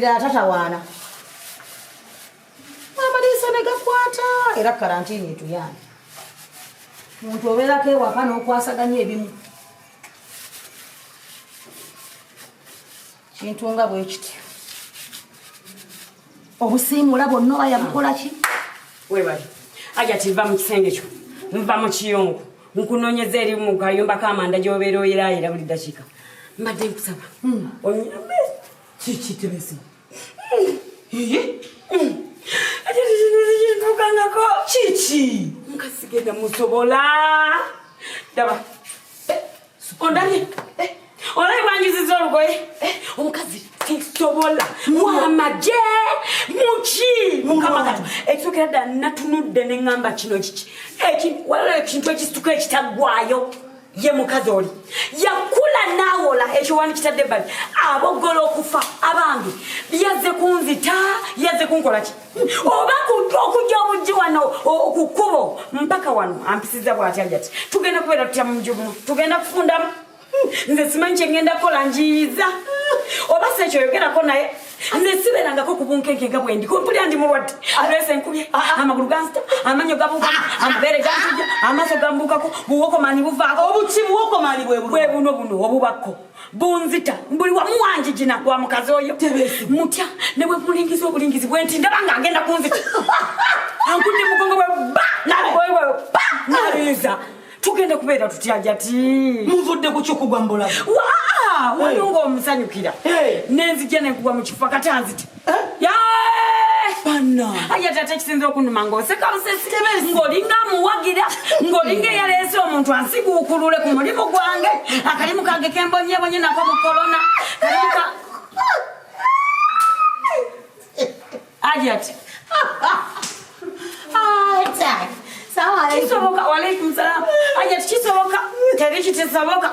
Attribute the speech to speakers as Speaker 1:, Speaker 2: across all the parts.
Speaker 1: Ebirala tatawaana. Amadiisa ne gakwata era karantiini etuyambe. Muntu obeerako ewaka n'okwasaganya ebimu. Kintu nga bwe kityo. Obusiimuula bwonna oba yabukola ki?
Speaker 2: Webale. Ajati nva mu kisenge kyo. Nva mu kiyungu. Nkunoonyeza eri mu kayumba k'amanda gy'obeera oyiraayira buli ddakiika. Mbadde nkusaba. Onyambe.
Speaker 1: Kiki Tebesi?
Speaker 2: Ajati kino sikintuukangako.
Speaker 1: Kiki?
Speaker 2: Omukazi sigenda musobola. Daba. Ondabye? Eh. Olabye bwanjuziza olugoye? Eh, omukazi tisobola wamagye muki mukama kati ekisookera ddala natunudde ne ŋŋamba kino kiki waliwo ekintu ekisituka ekitaggwayo ye mukazi oli yakula nawola ekyo wandikitadde ebbali abogola okufa abange yazze kunzita yazze kunkola ki oba okujja obujji wano ku kkubo mpaka wano ampisiza bwatya jati tugenda kubeera tutya mu mujugumu tugenda kufundamu nze simanyi kyengenda kukola njiyiza oba si ekyo yogerako naye nze sibeerangako ku bunkenke nga bwendi kumpulira ndi mulwadde alwese enkubye amagulu gansita amanyo gabuuka amabeere gantujja amaaso gambuukako buwokomani buvaako
Speaker 1: obuki buwokomani
Speaker 2: bwe buno buno obubakko bunzita buli wamu wanjijina wa mukazi oyo mutya ne bwe mulingiza obulingizi bwenti ndaba nga agenda kunzita ankudde mugongo bwe ba nalugoye bwe ba nabiza tugenda kubeera tutya jati
Speaker 1: muvudde ku kyokugwa mbulamu
Speaker 2: wa waliwo ng'omusanyukira nenzijja nenkugwa mu kifo kati anzita aya tata ekisinza okunuma ng'oseka busesi ng'olinga amuwagira ng'olinga eyaleese omuntu ansiguukulule ku mulimu gwange akalimu kange kembonyebonye nako mu korona kalimu ka ajati kisoboka walaikum salamu ajati kisoboka teri kitisoboka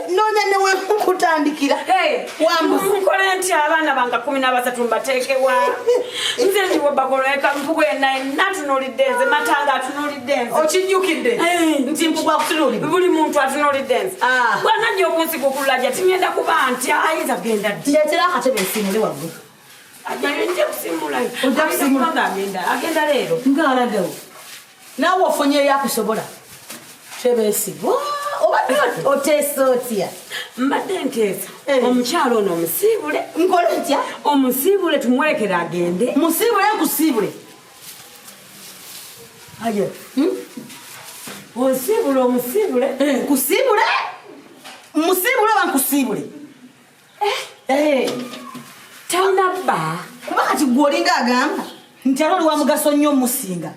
Speaker 1: noonya newekutandikira
Speaker 2: nkole nti abaana bange 13 mbateekewa nze ndiwebakoleka mpugu yenna yenna atunulidde nze matanga atunulidde nze
Speaker 1: okijjukidde nti mpugu akutunulidde
Speaker 2: buli muntu atunulidde nze
Speaker 1: Ah.
Speaker 2: bwanajja okunsigukula ja tingenda kuba ntya ayinza kugenda ddi
Speaker 1: ndeetera akatebe nsiimule waggulu
Speaker 2: nja kusimulayo
Speaker 1: Ojja kusimula.
Speaker 2: Ayinza kuba nga agenda leero
Speaker 1: ng'alagawo naawe ofunyeyo akusobola tebeesigwa obadde oteesa otya
Speaker 2: mbadde nteesa
Speaker 1: Eh.
Speaker 2: omukyalo ono omusiibule
Speaker 1: nkole ntya
Speaker 2: omusiibule tumwekere agende
Speaker 1: musiibule nkusiibule
Speaker 2: aye onsiibule omusiibule
Speaker 1: nkusiibule musiibule oba nkusiibule Eh.
Speaker 2: tanabba
Speaker 1: kuba kati gwe olinga agamba nti ate oli wa mugaso nnyo omusinga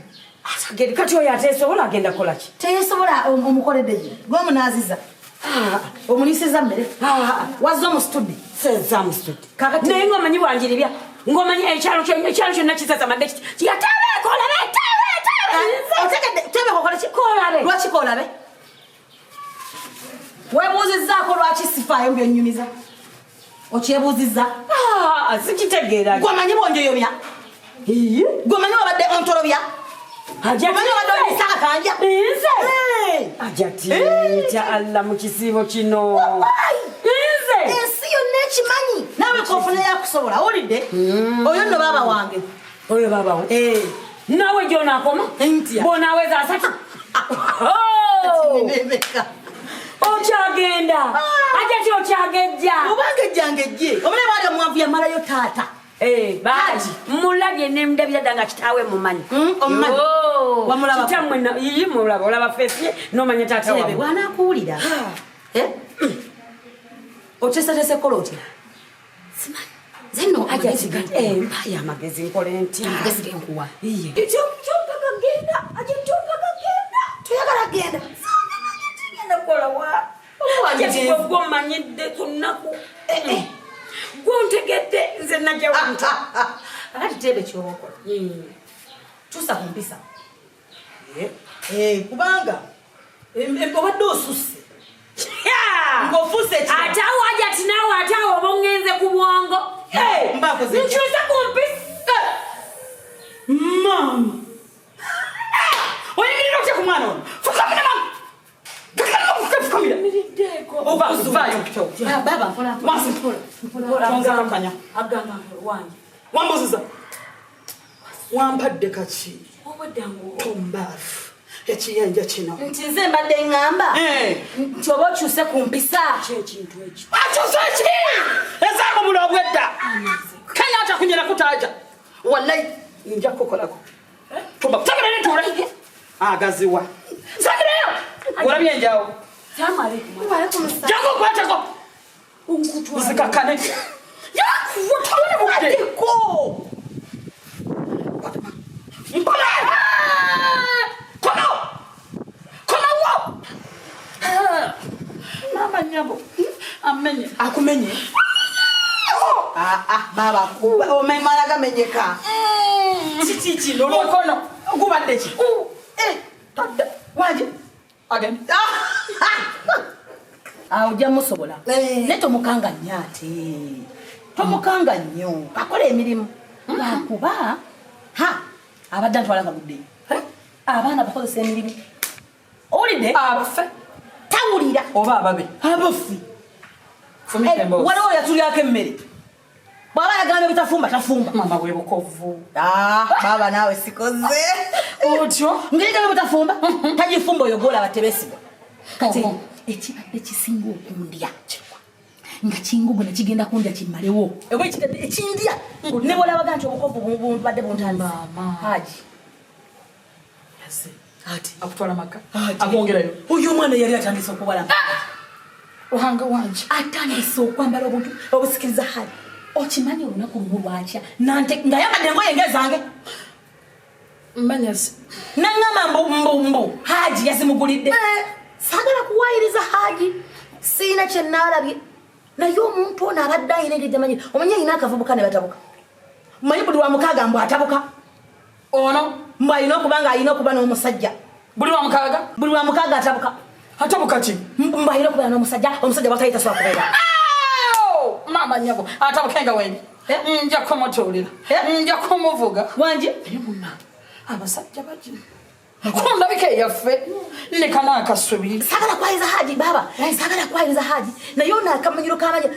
Speaker 2: kati oyo ateesobola agenda kukola ki
Speaker 1: teyesobola omukoledde ye gwe omunaaziza omuliisiza mmere wazze omusitudde
Speaker 2: seza musitudde
Speaker 1: Kakati-
Speaker 2: naye ng'omanyi bwanjiribya ng'omanyi ekyalo ekyalo kyonna kisasamadde kiti yatebe kolabe tebe tebe
Speaker 1: otegedde tebe kokola ki
Speaker 2: Kolabe.
Speaker 1: lwaki kolabe weebuuzizzaako lwaki sifaayo byennyumiza okyebuuzizza
Speaker 2: Ah, sikitegeera
Speaker 1: gwe omanyi bwonjoyomya gwe omanyi wabadde ontolobya
Speaker 2: Ajja
Speaker 1: omanyi wabadde oyisa akakanja
Speaker 2: nze
Speaker 1: Hey!
Speaker 2: ajati
Speaker 1: Eh.
Speaker 2: kya allah mu kisiibo kino nze
Speaker 1: ensi yonna ekimanyi naawe kofuna yakusobola owulidde oyo nno baaba wange
Speaker 2: oyo babawo naawe gyonaakoma
Speaker 1: Ntya.
Speaker 2: bw'onaaweza 30
Speaker 1: Nemeka.
Speaker 2: okyagenda ajati okyagejja
Speaker 1: obanga ejjange ejje omulabe wali omwavu yamalayo taata
Speaker 2: Eh, baji mulabye nemundabira dda nga kitaawe mumanyi
Speaker 1: omumanyi.
Speaker 2: Yo.
Speaker 1: Wamulaba?
Speaker 2: Kitammwe yiyi mulaba olaba feesi ye nomanya taata
Speaker 1: Tebe
Speaker 2: waabwe.
Speaker 1: bw'anaakuwulira Eh? oteesateesa kukola otya nze nno
Speaker 2: Ajati
Speaker 1: amagezi
Speaker 2: kati, eh, mpayo amagezi nkole ntya
Speaker 1: amagezi genkuwa
Speaker 2: Iye. Kyompaka genda ajati kyompaka genda
Speaker 1: toyagala genda
Speaker 2: genda kukola wa Ajati gwe gwomanyidde ku nnaku gwontegedde nze najjawo nti
Speaker 1: akati tebe kyoba okola kyusa ku mpisa Eh, kubanga obadde osusse ng'ofuuse ekirala.
Speaker 2: ate awo ajati naawe ate awo oba oŋŋenze ku bwongo
Speaker 1: Mba nkoze ntya?
Speaker 2: nkyusa ku mpisa
Speaker 1: maama oyimirira otya ku mwana ono fukamira mama fukamira
Speaker 2: miriddeeko
Speaker 1: vaayo mpitewo Baba mpola.
Speaker 3: Wansi. Tonzakanya.
Speaker 2: Agamba wange.
Speaker 3: Wambuziza. Wampadde kaki?
Speaker 2: Obadde ngo.
Speaker 3: Tombaafu. Ekiyanja kino.
Speaker 1: Nti nze mbadde ŋŋamba.
Speaker 3: Eh.
Speaker 1: Nti oba okyuse ku mpisa.
Speaker 2: Kyekintu ekyo.
Speaker 3: Akyuse ki? Ezaamu obwedda. Kenya atakunyera kutaaja. Wallahi nja kukolako. Tumba. Sagirayo ntuule. Agaziwa. Sagirayo. Olabye enjawo.
Speaker 2: Salamu aleikum.
Speaker 3: Jangu okwateko. Nzikakkane. Yakuwa budde.
Speaker 1: Addeko.
Speaker 3: Mpola! Komawo! Komawo! Maama nnyabo amenye.
Speaker 1: Akumenye. Ah, baba omemala gamenyeka. Kiki kino?
Speaker 3: Mukono.
Speaker 1: Gubadde ki?
Speaker 3: Tadda.
Speaker 1: Wanje.
Speaker 3: Agenda.
Speaker 1: Awo ojja musobola.
Speaker 4: Eh.
Speaker 1: Naye tomukanga nnyo ate. Tomukanga nnyo. Akola emirimu. Lwakuba ha abadde antwala nga guddeyo. Abaana bakozesa emirimu. Owulidde?
Speaker 3: Abafe
Speaker 1: Tawulira.
Speaker 3: oba ababe.
Speaker 1: Abafi.
Speaker 3: Fumita emboozi.
Speaker 1: Waliwo yatulyako emmere. Bw'aba yagambye butafumba tafumba.
Speaker 3: Maama bwe bukovu.
Speaker 4: Ah, baba naawe sikoze.
Speaker 3: Otyo.
Speaker 1: Ngeri butafumba tagifumba oyo gwolaba tebeesigwa. Kati
Speaker 3: Oho.
Speaker 1: ekibadde kisinga okundya nga kingugu nekigenda kundya kimmalewo oba ekibadde ekindya ne bwolabaga nti obukovu bubadde buntandise
Speaker 3: Maama.
Speaker 1: Haji
Speaker 3: Yaze.
Speaker 1: ati
Speaker 3: Akutwala maka.
Speaker 1: Haji.
Speaker 3: Akwongerayo.
Speaker 1: Oyo omwana yali atandise okuwala
Speaker 3: Ruhanga wanje.
Speaker 1: Atandise okwambala obuntu obusikiriza Haji. Okimanyi olunaku lumu lwakya nante ng'ayambadde engoye ng'ezange.
Speaker 3: Mmanyasi.
Speaker 1: Naŋŋamba mbu mbu mbu Haji yazimugulidde. Saagala kuwaayiriza Haji, siina kye naalabye. Naye omuntu ono abadde ayina engeri gy'amanyi. Omanyi ayina akavubuka ne batabuka. Omanyi buli lwa mukaaga mbu atabuka.
Speaker 3: Ono.
Speaker 1: Mbu alina okuba ng'alina okuba n'omusajja.
Speaker 3: Buli lwa mukaaga?
Speaker 1: Buli lwa mukaaga atabuka.
Speaker 3: Atabuka ki?
Speaker 1: Mbu alina okubeera n'omusajja, omusajja bw'atali tasobola kubeera.
Speaker 3: Awo! Maama nnyabo atabuke nga wendi. Nja kumutuulira. Nja kumuvuga.
Speaker 1: Wangi?
Speaker 3: Naye munna abasajja bagi. Kundabika eyaffe leka n'akasubi.
Speaker 1: Saagala kwayiriza Haji baba. Saagala kwayiriza Haji. Naye ono akamanyiro k'amanya.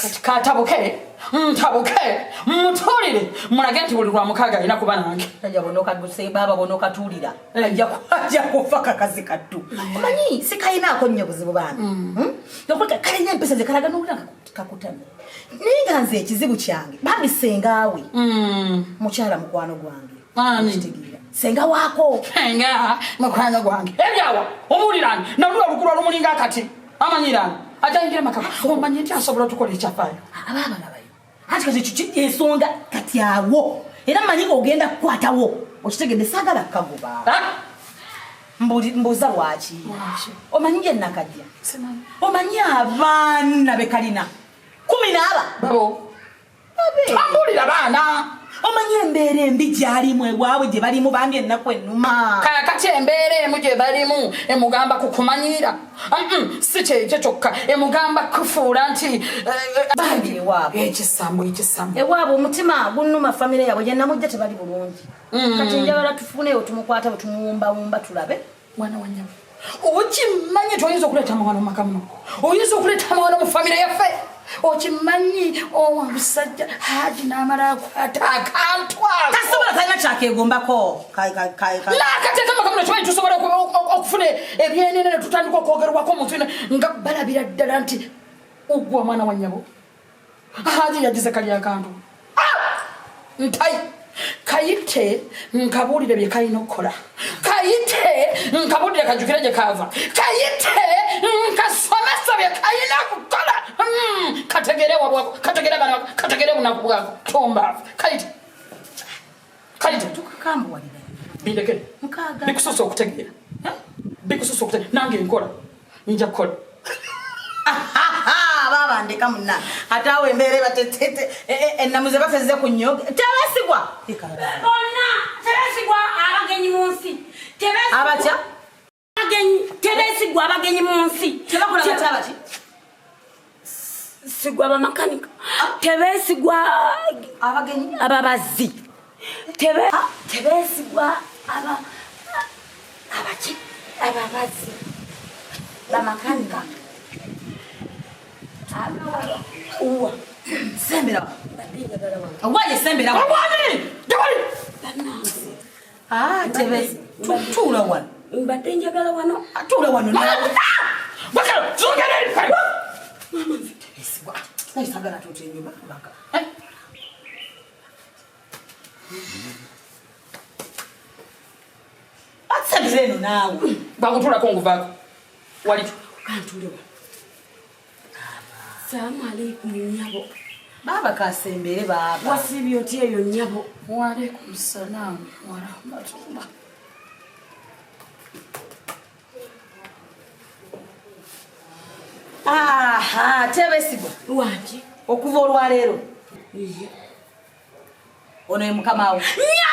Speaker 3: Kati katabuke, ntabuke, mutuulire, mulage nti buli lwa mukaaga alina kuba nange.
Speaker 1: Tajja bw'onookaguse baba bw'onookatuulira. Ajja kufa kakazi kattu. Omanyi sikayinaako nnyo buzibu bambi. Okuleka kalina empisa ze kalaga n'owulira kakutamye. Naye nga nze ekizibu kyange bambi sengaawe. Mukyala mukwano gwange.
Speaker 3: Ani?
Speaker 1: Okitegeera. Senga waako.
Speaker 3: Senga mukwano gwange. Ebyawa omuwulirani nalula olugulu olumulinga akati amanyirani ajayingira maka omanyi nti asobola otukola ekyafaayo.
Speaker 1: Abaaba labayo. Anti kati ekyo ensonga kati awo. Era mmanyi ng'ogenda kukwatawo. Okitegedde saagala kukagoba. Mbuuza lwaki? Omanyi gye nakajja? Omanyi abaana be kalina? 10 n'aba.
Speaker 3: Babo.
Speaker 1: Babe.
Speaker 3: Tambuulira baana.
Speaker 1: Omanyi embeera embi gy'alimu ewaabwe gye balimu bambi ennaku ennuma.
Speaker 3: Kaakati embeera emu gye balimu emugamba kukumanyiira. Si kyekyo kyokka emugamba kufuula nti
Speaker 1: bambi ewaabwe.
Speaker 3: Ekisambu, ekisambu.
Speaker 1: Ewaabwe omutima gunnuma famire yaabwe gye namujja tebali bulungi. Kati njagala tufuneyo tumukwata bwe tumuwumbawumba tulabe.
Speaker 3: Mwana wa nnyabo. Okimanyi toyinza okuleeta amawano mu maka muno. Oyinza okuleeta amawano mu famire yaffe. Okimanyi omusajja Haji n'amala akwata akantu ako.
Speaker 1: Tasobola talina kyakeegombako.
Speaker 3: N'akateeka amaka muno kimanyi tusobola okufuna ebyenene ne tutandika okwogerwako omuntu yenna nga balabira ddala nti ogwa mwana wa nnyabo. Haji yagize kali akantu. Ntayi. Kayite nkabuulire bye kalina okukola. Kayite nkabuulire kajjukire gye kaava. Kayite nkasomesa bye kalina kukola. Kategere wabwako, kategere abaana bako, kategere obunaku bwako. Tombaavu. Kayite. Kayite.
Speaker 1: Tukakambuwalira.
Speaker 3: Bindekere.
Speaker 1: Nkaaga.
Speaker 3: Bikususa okutegeera. Bikususa okutegeera. Nange nkola. Nja kukola.
Speaker 4: Baba ndeka munna. Ate awo embeera eba ennamu ze bafezze ku nnyo.
Speaker 1: Tebeesigwa.
Speaker 2: Bonna tebeesigwa abagenyi mu nsi. Tebeesigwa.
Speaker 1: Abatya?
Speaker 2: Abagenyi tebeesigwa abagenyi mu nsi.
Speaker 1: Tebakola batya abaki?
Speaker 2: Sigwa bamakanika. Tebeesigwa
Speaker 1: abagenyi
Speaker 2: ababazi. Tebeesigwa abaki? Ababazi. Bamakanika. Uwa.
Speaker 1: Sembera. Waye sembera.
Speaker 3: Wani? Tewali.
Speaker 1: Ah, tebe. Tuula wano.
Speaker 2: Mbadde njagala wano.
Speaker 1: Tuula wano.
Speaker 3: Bakalo, zongera eri.
Speaker 2: Mama nze.
Speaker 1: Tebesigwa. Naye sagala tuute ennyumba baka. Atsembera eno naawe.
Speaker 3: Bwakutulako nguvaako. Wali.
Speaker 2: Kantule wano. Salaamu aleikum nnyabo.
Speaker 1: Baaba kasembere baaba.
Speaker 2: Wasiibye otya eyo nnyabo?
Speaker 3: Waalaikum salaam warahmatullah.
Speaker 1: Aha, Tebesigwa.
Speaker 2: Wangi.
Speaker 1: Okuva olwaleero.
Speaker 2: Iye.
Speaker 1: Ono ye mukama wo.
Speaker 2: Nnyabo!